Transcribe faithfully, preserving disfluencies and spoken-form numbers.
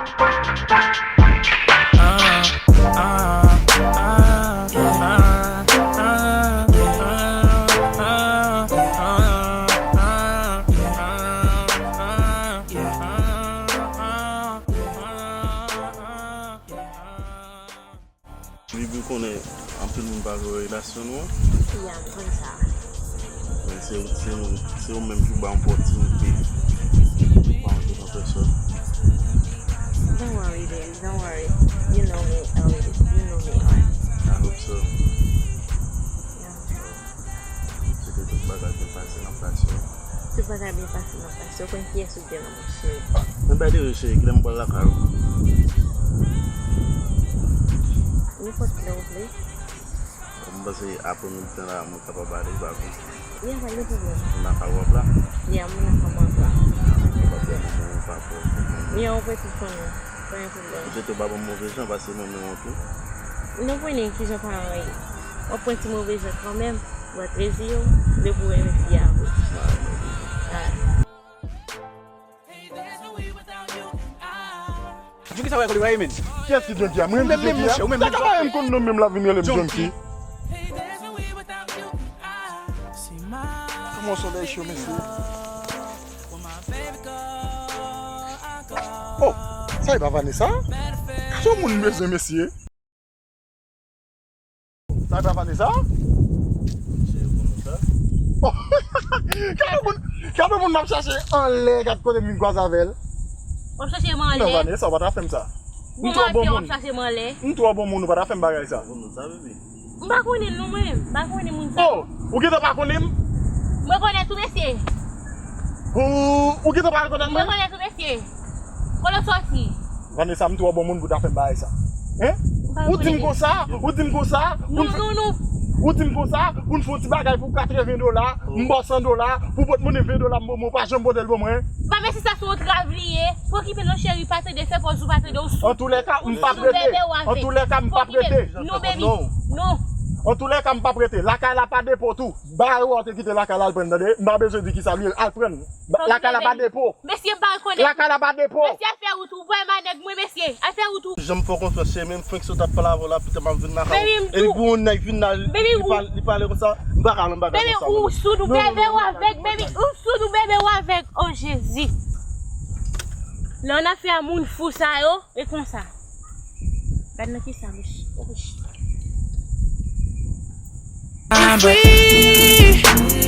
Bibi, ou konnen anpil moun pa vle wè relasyon nou an. Ya, m konn sa. Men se, se, se ou menm ki ba opòtinite pou antre nan pèsòn. Don't worry, babe. Don't worry. You know me already. You know me already. I hope so. Yeah. Se te tout bagay te pase nan plas yo. Tout bagay byen pase nan plas yo. Konn kiyès ou te nan, monchè. Men bay de ri, cheri, kilè m pral lakay ou? Nenpòt lè ou vle. M panse apre midi tan la, mwen kapab ale, pa vre? Ya, pa gen pwoblèm. Ou nan kay w ap la? Ya, mwen nan kay mwen ap la. Ou pa pran manman w, papa w, tout moun? Ya, ou pran tout fanmi w. Pa gen pwoblèm. Ou swete w pa ban m move jan, paske mwen menm tou. Nou konnen kijan paran ye. W ap pran ti move jan kanmenm, w ap reziye w, depi w renmen fi a vre. Ah, move jan. Ah. Junkie sa w wè kòl li pa ye, men. Kiyès ki Junkie a? Mwen menm, menm, Junkie a? Ou menm, menm, Junkie. Ou menm, menm, menm, la vin rele m Junkie. Kòman w solèy cho, mesye? Oh, sa e pa Vanessa? Sa moun bezwen, mesye? Sa e pa Vanessa? Se pou nou sa. Oh, gade moun, gade moun m ap chache anlè, gade kote m vin kwaze avè l. W ap chache m anlè? Non, Vanessa, ou pa ta fè m sa. M twò bon moun. W ap chache m anlè? M twò bon moun, ou pa ta fè m bagay sa. Pou nou sa, baby. M pa konnen l non mwen, m pa konnen moun sa. Oh, ou gentan pa konnen m? Mwen konnen tou mesye. Ou, ou gentan pa rekonèt mwen? Mwen konnen tou mesye. Kote w sòti? Vanessa, m twò bon moun pou ta fè m bagay sa. Hein? Ou di m konsa, ou di m konsa, pou n fè, non, non, non. Ou di m konsa, pou n fè yon ti bagay pou katreven dola, m ba w san dola, pou pote moun ven dola, m ba w, ou pa janm pote l ban mwen. Pa mesye, sa se yon trav li ye. Pokipe non cheri, pa tande, fè kòz ou pa tande, ou sou. Antoulèka, m p ap rete. Antoulèka, m p ap rete. Non, baby. Non. Antoulèka, m p ap rete. Lakay la pa depo tou. Bagay ou a te kite lakay la al pran, tande. M pa bezwen di kisa l ye, al pran. Lakay la pa depo. Mesye, m pa rekonèt. Lakay la pa depo. Mesye, al fè wout ou. Bwè manèg mwen, mesye. Al fè wout ou. Jan m fè w konfyans, cheri, menm frenk sot ap pale avè w la, pita m ap vin lakay ou. Epi pou yon nèg vin la, li pale, li pale konsa, m pa ka nan bagay konsa. Baby, ou soud, ou bèbè w avèg, baby, ou soud, ou bèbè w avèg. Oh, Jezi. Lè w nan afè a moun fou sa yo, e konsa. Gad nan kisa, mouch. Oh, shit. I'm free.